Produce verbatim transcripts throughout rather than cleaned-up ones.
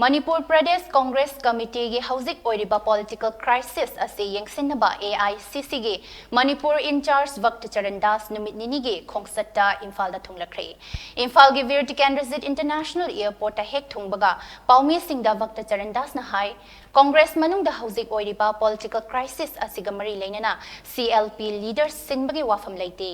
ꯃꯅꯤꯄꯨꯔ ꯄ꯭ꯔꯗꯦꯁ ꯀꯣꯡꯒ꯭ꯔꯦꯁ ꯀꯃꯤꯇꯤꯒꯤ ꯍꯧꯖꯤꯛ ꯑꯣꯏꯔꯤꯕ political crisis ꯑꯁꯤ ꯌꯦꯡꯁꯤꯟꯅꯕ ꯑꯦ ꯑꯥꯏ ꯁꯤ ꯁꯤꯒꯤ ꯃꯅꯤꯄꯨꯔ ꯏꯟꯆꯥꯔꯖ ꯚꯛꯇ ꯆꯔꯟ ꯗꯥꯁ ꯅꯨꯃꯤꯠ ꯅꯤꯅꯤꯒꯤ ꯈꯣꯡꯆꯠꯇ ꯏꯝꯐꯥꯜꯗ ꯊꯨꯡꯂꯈ꯭ꯔꯦ꯫ ꯏꯝꯐꯥꯜꯒꯤ ꯚꯤꯔ ꯇꯤꯀꯦꯟꯗ꯭ꯔꯖꯤꯠ ꯏꯟꯇꯔꯅꯦꯁꯅꯦꯜ ꯑꯦꯌꯔꯄꯣꯔꯠꯇ ꯍꯦꯛ ꯊꯨꯡꯕꯒ ꯄꯥꯎꯃꯤꯁꯤꯡꯗ ꯚꯛꯇ ꯆꯔꯟ ꯗꯥꯁꯅ ꯍꯥꯏ, ꯀꯣꯡꯒ꯭ꯔꯦꯁ ꯃꯅꯨꯡꯗ ꯍꯧꯖꯤꯛ ꯑꯣꯏꯔꯤꯕ ꯄꯣꯂꯤꯇꯤꯀꯦꯜ ꯀ꯭ꯔꯥꯏꯁꯤꯁ ꯑꯁꯤꯒ ꯃꯔꯤ ꯂꯩꯅꯅ ꯁꯤ ꯑꯦꯜ ꯄꯤ ꯂꯤꯗꯔ ꯁꯤꯟꯕꯒꯤ ꯋꯥꯐꯝ ꯂꯩꯇꯦ꯫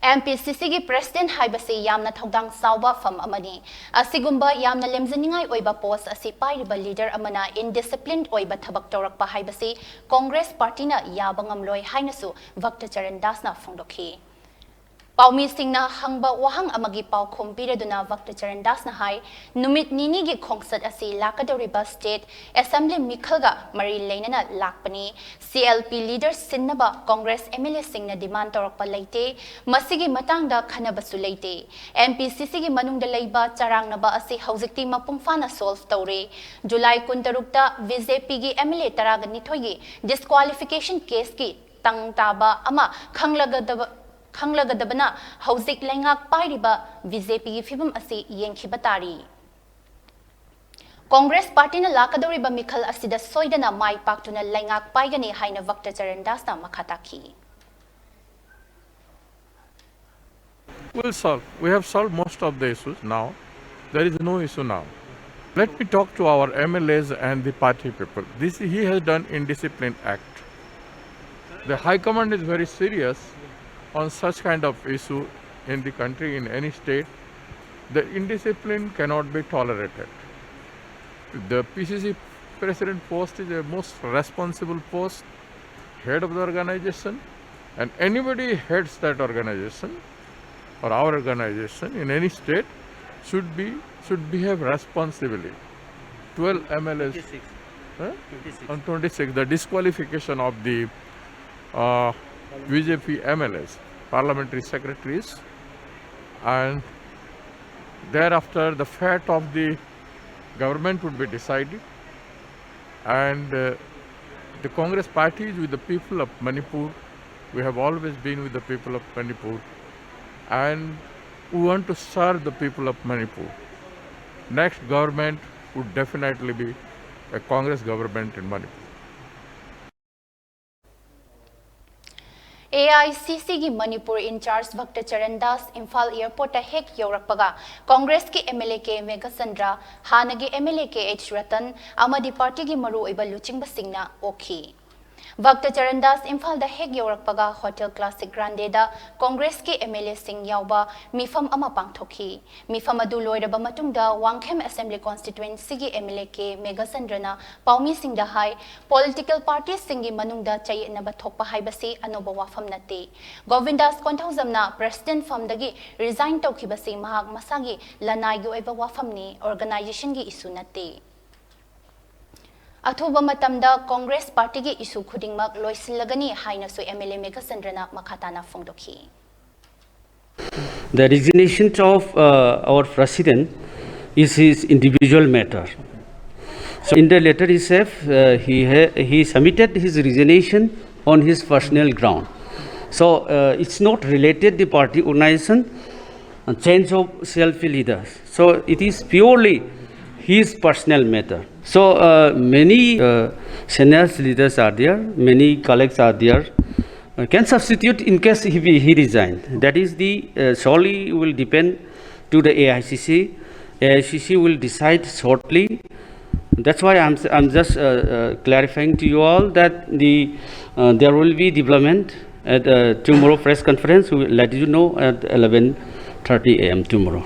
ꯑꯦꯝ ꯄꯤ ꯁꯤ ꯁꯤꯒꯤ ꯄ꯭ꯔꯦꯁꯤꯗꯦꯟꯠ ꯍꯥꯏꯕꯁꯤ ꯌꯥꯝꯅ ꯊꯧꯗꯥꯡ ꯆꯥꯎꯕ ꯐꯝ ꯑꯃꯅꯤ꯫ ꯑꯁꯤꯒꯨꯝꯕ ꯌꯥꯝꯅ ꯂꯦꯝꯖꯅꯤꯡꯉꯥꯏ ꯑꯣꯏꯕ ꯄꯣꯁ ꯑꯁꯤ ꯄꯥꯏꯔꯤꯕ ꯂꯤꯗꯔ ꯑꯃꯅ ꯏꯟꯗꯤꯁꯤꯄ꯭ꯂꯤꯟ ꯑꯣꯏꯕ ꯊꯕꯛ ꯇꯧꯔꯛꯄ ꯍꯥꯏꯕꯁꯤ ꯀꯣꯡꯒ꯭ꯔꯦꯁ ꯄꯥꯔꯇꯤꯅ ꯌꯥꯕ ꯉꯝꯂꯣꯏ ꯍꯥꯏꯅꯁꯨ ꯚꯛꯇ ꯆꯔꯟ ꯗꯥꯁꯅ ꯐꯣꯡꯗꯣꯛꯈꯤ꯫ ꯄꯥꯎꯃꯤꯁꯤꯡꯅ ꯍꯪꯕ ꯋꯥꯍꯪ ꯑꯃꯒꯤ ꯄꯥꯎꯈꯨꯝ ꯄꯤꯔꯗꯨꯅ ꯚꯛꯇ ꯆꯔꯟ ꯗꯥꯁꯅ ꯍꯥꯏ, ꯅꯨꯃꯤꯠ ꯅꯤꯅꯤꯒꯤ ꯈꯣꯡꯆꯠ ꯑꯁꯤ ꯂꯥꯛꯀꯗꯧꯔꯤꯕ ꯁ꯭ꯇꯦꯠ ꯑꯦꯁꯦꯝꯕ꯭ꯂꯤ ꯃꯤꯈꯜꯒ ꯃꯔꯤ ꯂꯩꯅꯅ ꯂꯥꯛꯄꯅꯤ꯫ ꯁꯤ ꯑꯦꯜ ꯄꯤ ꯂꯤꯗꯔ ꯁꯤꯟꯅꯕ ꯀꯣꯡꯒ꯭ꯔꯦꯁ ꯑꯦꯝ ꯑꯦꯜ ꯑꯦꯁꯤꯡꯅ ꯗꯤꯃꯥꯟ ꯇꯧꯔꯛꯄ ꯂꯩꯇꯦ꯫ ꯃꯁꯤꯒꯤ ꯃꯇꯥꯡꯗ ꯈꯟꯅꯕꯁꯨ ꯂꯩꯇꯦ꯫ ꯑꯦꯝ ꯄꯤ ꯁꯤ ꯁꯤꯒꯤ ꯃꯅꯨꯡꯗ ꯂꯩꯕ ꯆꯔꯥꯡꯅꯕ ꯑꯁꯤ ꯍꯧꯖꯤꯛꯇꯤ ꯃꯄꯨꯡ ꯐꯥꯅ ꯁꯣꯜꯚ ꯇꯧꯔꯦ꯫ ꯖꯨꯂꯥꯏ ꯀꯨꯟꯇꯔꯨꯛꯇ ꯕꯤ ꯖꯦ ꯄꯤꯒꯤ ꯑꯦꯝ ꯑꯦꯜ ꯑꯦ ꯇꯔꯥꯒ ꯅꯤꯊꯣꯏꯒꯤ ꯗꯤꯁꯀ꯭ꯋꯥꯂꯤꯐꯤꯀꯦꯁꯟ ꯀꯦꯁꯀꯤ ꯇꯪ ꯇꯥꯕ ꯑꯃ ꯈꯪꯂꯒꯗꯕ ꯈꯪꯂꯒꯗꯕꯅ ꯍꯧꯖꯤꯛ ꯂꯩꯉꯥꯛ ꯄꯥꯏꯔꯤꯕ ꯕꯤ ꯖꯦ ꯄꯤꯒꯤ ꯐꯤꯕꯝ ꯑꯁꯤ ꯌꯦꯡꯈꯤꯕ ꯇꯥꯔꯤ꯫ ꯀꯣꯡꯒ꯭ꯔꯦꯁ ꯄꯥꯔꯇꯤꯅ ꯂꯥꯛꯀꯗꯧꯔꯤꯕ ꯃꯤꯈꯜ ꯑꯁꯤꯗ ꯁꯣꯏꯗꯅ ꯃꯥꯏ ꯄꯥꯛꯇꯨꯅ ꯂꯩꯉꯥꯛ ꯄꯥꯏꯒꯅꯤ ꯍꯥꯏꯅ ꯚꯛꯇ ꯆꯔꯟ ꯗꯥꯁꯅ ꯃꯈꯥ ꯇꯥꯈꯤ꯫ We'll solve. We have solved most of the issues now. There is no issue now. Let me talk to our M L As and the party people. This he has done Indiscipline Act. The High Command is very serious on such kind of issue in the country, in any state. The indiscipline cannot be tolerated. The P C C president post is a most responsible post, head of the organization, and anybody heads that organization or our organization in any state should be should behave responsibly. Twelve M L As, Twenty-six. Huh? Twenty-six. On twenty-six, the disqualification of the uh, B J P M L As, parliamentary secretaries, and thereafter the fate of the government would be decided. And uh, the Congress party is with the people of Manipur. We have always been with the people of Manipur, and we want to serve the people of Manipur. Next government would definitely be a Congress government in Manipur. A I C ꯁꯤꯒꯤ Manipur in-charge ꯚꯛꯇ Charan Das Imphal ꯑꯦꯌꯔꯄꯣꯔꯠꯇ ꯍꯦꯛ ꯌꯧꯔꯛꯄꯒ ꯀꯣꯡꯒ꯭ꯔꯦꯁꯀꯤ M L A ꯀꯦ ꯃꯦꯘꯆꯟꯗ꯭ꯔ, ꯍꯥꯟꯅꯒꯤ M L A K H Ratan ꯑꯃꯗꯤ ꯄꯥꯔꯇꯤꯒꯤ ꯃꯔꯨꯑꯣꯏꯕ ꯂꯨꯆꯤꯡꯕꯁꯤꯡꯅ ꯑꯣꯛꯈꯤ꯫ ꯚꯛꯇ ꯆꯔꯟ ꯗꯥꯁ ꯏꯝꯐꯥꯜꯗ ꯍꯦꯛ ꯌꯧꯔꯛꯄꯒ ꯍꯣꯇꯦꯜ ꯀ꯭ꯂꯥꯁꯤꯛ ꯒ꯭ꯔꯥꯟꯗꯦꯗ ꯀꯣꯡꯒ꯭ꯔꯦꯁꯀꯤ ꯑꯦꯝ ꯑꯦꯜ ꯑꯦꯁꯤꯡ ꯌꯥꯎꯕ ꯃꯤꯐꯝ ꯑꯃ ꯄꯥꯡꯊꯣꯛꯈꯤ꯫ ꯃꯤꯐꯝ ꯑꯗꯨ ꯂꯣꯏꯔꯕ ꯃꯇꯨꯡꯗ ꯋꯥꯡꯈꯦꯝ ꯑꯦꯁꯦꯝꯕ꯭ꯂꯤ ꯀꯣꯟꯁꯇꯤꯇ꯭ꯋꯦꯟꯁꯤꯒꯤ ꯑꯦꯝ ꯑꯦꯜ ꯑꯦ ꯀꯦ ꯃꯦꯘꯆꯟꯗ꯭ꯔꯅ ꯄꯥꯎꯃꯤꯁꯤꯡꯗ ꯍꯥꯏ, ꯄꯣꯂꯤꯇꯤꯀꯦꯜ ꯄꯥꯔꯇꯤꯁꯤꯡꯒꯤ ꯃꯅꯨꯡꯗ ꯆꯌꯦꯠꯅꯕ ꯊꯣꯛꯄ ꯍꯥꯏꯕꯁꯤ ꯑꯅꯧꯕ ꯋꯥꯐꯝ ꯅꯠꯇꯦ꯫ ꯒꯣꯕꯤꯟꯗꯥꯁ ꯀꯣꯟꯊꯧꯖꯝꯅ ꯄ꯭ꯔꯦꯁꯤꯗꯦꯟꯠ ꯐꯝꯗꯒꯤ ꯔꯤꯖꯥꯏꯟ ꯇꯧꯈꯤꯕꯁꯤ ꯃꯍꯥꯛ ꯃꯁꯥꯒꯤ ꯂꯅꯥꯏꯒꯤ ꯑꯣꯏꯕ ꯋꯥꯐꯝꯅꯤ, ꯑꯣꯔꯒꯅꯥꯏꯖꯦꯁꯟꯒꯤ ꯏꯁꯨ ꯅꯠꯇꯦ꯫ ꯑꯊꯨꯕ ꯃꯇꯝꯗ ꯀꯣꯡꯒ꯭ꯔꯦꯁ ꯄꯥꯔꯇꯤꯒꯤ ꯏꯁꯨ ꯈꯨꯗꯤꯡꯃꯛ ꯂꯣꯏꯁꯤꯜꯂꯒꯅꯤ ꯍꯥꯏꯅꯁꯨ ꯑꯦꯝ ꯑꯦꯜ ꯑꯦ ꯃꯦꯘꯆꯟꯗ꯭ꯔꯅ ꯃꯈꯥ ꯇꯥꯅ ꯐꯣꯡꯗꯣꯛꯈꯤ꯫ The resignation of uh, our president is his individual matter. So in the letter itself, uh, he, ha- he submitted his resignation on his personal ground. So uh, it's not related the party organization, uh, change of C L P leaders. So it is purely his personal matter. So uh, many uh, senior leaders are there, many colleagues are there, uh, can substitute in case he, be- he resigned. That is the uh, solely will depend to the A I C C. A I C C will decide shortly. That's why I'm, I'm just uh, uh, clarifying to you all that the uh, there will be development at uh, tomorrow press conference. We will let you know at eleven thirty a m tomorrow.